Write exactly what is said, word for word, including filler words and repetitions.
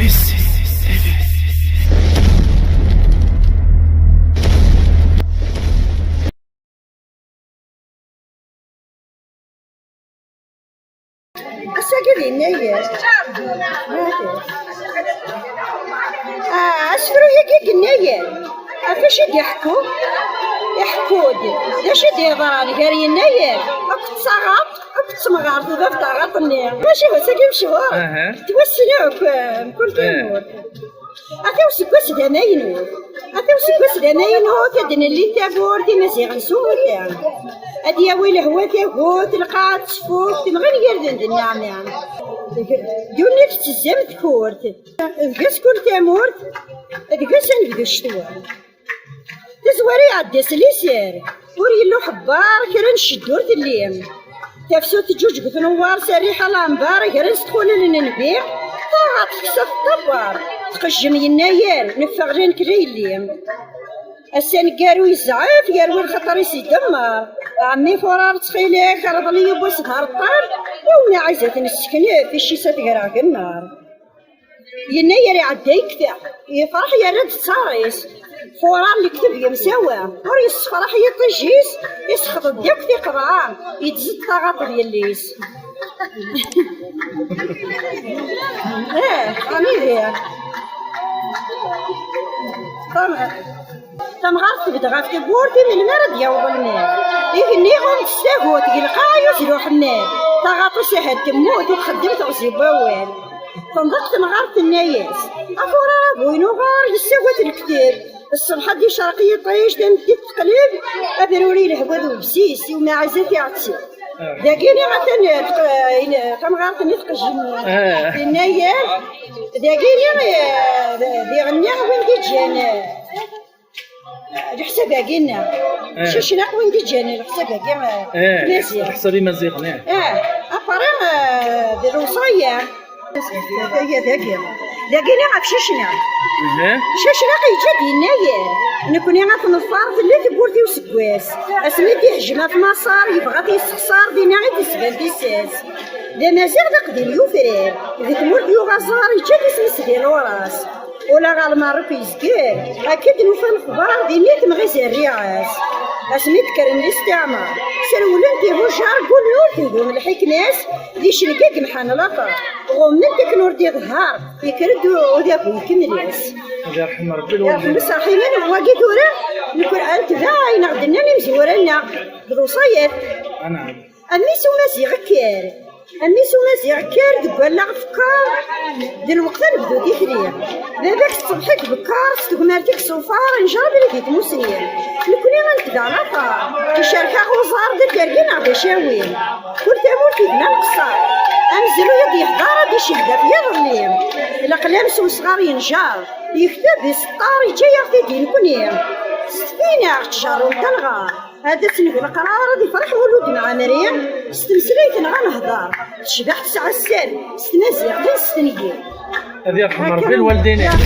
Ass-agi d yennayer. Ah, asefru-agi d yennayer. Ɣef wacu i d-iḥekku? Iḥekku-d d acu i d-yeḍran gar yennayer akked taɣaṭ akked temɣart, d bab taɣaṭ-nni. Maci d ass-agi mechur? Aha. Tettwassen akk, eh, mkul tamurt. Ata useggas d amaynut. Ata useggas d amaynut, ad d-nelli tawwurt imaziɣen s umata. Ad yawi lehwa tagut, lqaɛa d tfukt, nɣan yirden d nneɛma. Ddunit tettezzi am tkurt. Deg-s kul tamurt, deg-s anebdu ccetwa. Tazwara iɛedda s liser, ur yelli uḥebbar, kra n ccedda ur telli. Tafsut teǧǧuǧeg tnewwar s rriḥa lambar, gren s txulal n nnbi, taɣaṭ teksa teṭṭabbar, tqejjem yennayer, neffeɣ la nekk la yelli. Ass aneggaru yezɛef, yerwi lxaṭer-is idemmer. Ɛemmi Furar, ttxil-k, rḍel-iyi n wesher ṭṭal, i umnaɛizat nesseknef, icci-s ad t-greɣ deg nnar. Yennayer iɛedda yekfa, yefreḥ yerra-d ttar-is. Furar lekteb yemsawa, ur yessefraḥ yiṭij-is, isexḍ-d akk tiqeḍɛa, yettẓeṭṭ taɣaṭ d yelli-s. Eh, amihi. Tam-, tamɣart tebda ɣef tewwurt, i melmi ara d-yaweḍ lmal? Igenni ɣur-s tagut, deg lqaɛa yuzzel uḥemmal. Taɣaṭ-is ahat temmut, i txeddem teɣzi n wawal. Tenḍeq temɣart, tenna-yas: "A Furar a bu inuɣar, yessagat lekteb. Ṣṣbeḥ ad d-icerq yiṭij, tameddit teqleb, abruri lehwa d ubsis, i umaɛiz ad t-iɛetti." Dagini atan, eh, teq-, eh, tamɣart-nni tqejjem. Ah. Yenna-yas, dagini, eh, d-, diɣenni win d-iǧǧan, eh, leḥsab-agi-nneɣ. Eh. Cicnaq win d-iǧǧan leḥsab-agi, eh, eh, Maziɣ. Leḥsab imaziɣen, eh. Eh, apara, eh, d lewṣaya. Aya dagi. Dagini ɣef Cicnaq. Mhm. Cicnaq yeǧǧa-d yennayer: "Nekni ad t-neḍfer, tella tewwurt i useggas." Asmi d-ihejjem ɣef Maṣer, yebɣa ad t-yessexṣer, dinna i d-isban tissas. D amaziɣ d aqdim yufrar, di tmurt yuɣ aẓar, yeǧǧa-d isem-is di Luras. Ula ɣer Lmerruk yezger, akka d-nufa lexbar, dinna i temɣi zerriɛa-s. Asmi d-kkren listiɛmar, srewlen tibujar, ggullen ur tendum lḥikma-s, di cenga gemḥan later, ɣummen-t akken ur d-iḍhar, yekker-d u-, udabu ikemmel-as. Ad yerḥem Rebbi lwaldin. Yerḥem Saḥimin, wagi tura, nekk, ad netbeɛ ayen ɣ-d-nnan imezwura-nneɣ d lewṣayat. Anɛam. A mmi-s umaziɣ kker, a mmi-s umaziɣ kker, deg wallaɣ fekkar, d lweqt ad nebdu tikli. Baba-k s tṣebḥit bekkar, s tegmert-ik s ufaṛ, njreb di tmusni. Nekni ad netbeɛ later, icerk-aɣ uẓar, d adergi neɣ d acawi. Kul tamurt idna nqeṣṣer, amezruy ad d-yehder, ad d-icehd ɣef yiḍelli. Leqlam s usɣar yenjer, yekteb iseṭṭar, yeǧǧa-yaɣ-t-id i nekni. S tfinaɣ ttjerru n talɣa. Ad d-tneg leqrar, ad ifreḥ Mulud Mɛemmri, s tmeslayt-nneɣ ad nehder. Tecbeḥ tesɛa sser, s tmaziɣt ad nestengi. Ad yerḥem Rebbi lwaldin-ik.